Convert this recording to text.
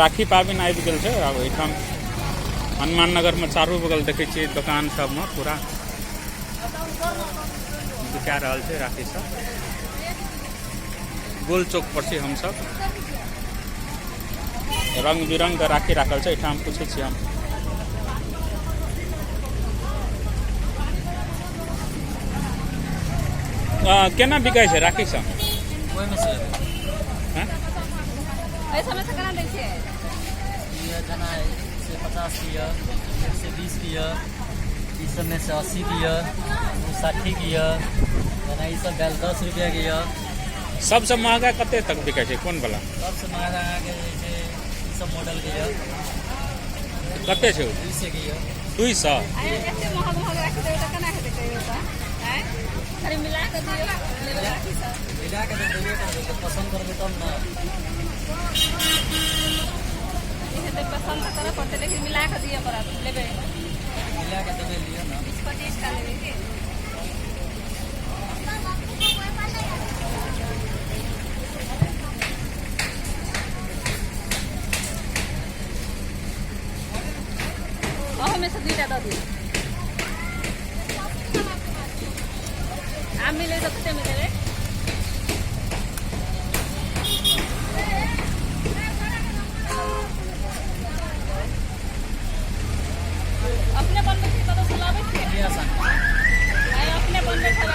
राखी पाबनि आबि गेल छै। आब एहिठाम हनुमान नगरमे चारू बगल देखै छियै, दोकान सबमे पूरा बिका रहल छै राखी सब। गोल चौक पर छी हमसब। रंग बिरंग के राखी राखल छै। एहिठाम पूछै छियै हम, केना बिकाइ छै राखी सब? ओहिमे से लेबै। हैं? एहि समय से केना दै छियै? ई यऽ जेना 150 के यऽ, 120 के यऽ, ई सबमे से 80 के यऽ, ओ 60 के यऽ, जेना ई सब भेल 10 रुपैआ के यऽ। सबसँ महगा कते तक बिकाइ छै, कोन वाला? सबसँ महगा अहाँके जे छै ई सब मॉडल के यऽ। कते छै ओ? 200 के यऽ। 200? आइ एते महग महग राखी देबै तऽ केना हेतै कहियो तऽ? आँय, कनि मिला कऽ दियौ, लेबै राखी सब। मिला कऽ तऽ देबे करबै, तऽ पसन्द करबै तब ने। ई हेतै, पसन्द तऽ करऽ पड़तै, लेकिन मिला कऽ दिअ पड़त, लेबै। मिला कऽ देबै, लिअ ने। 20-25 टा लेबै की? अहूमे से दुईटा दऽ दियौ। आम मिलै तऽ कतेमे देबै?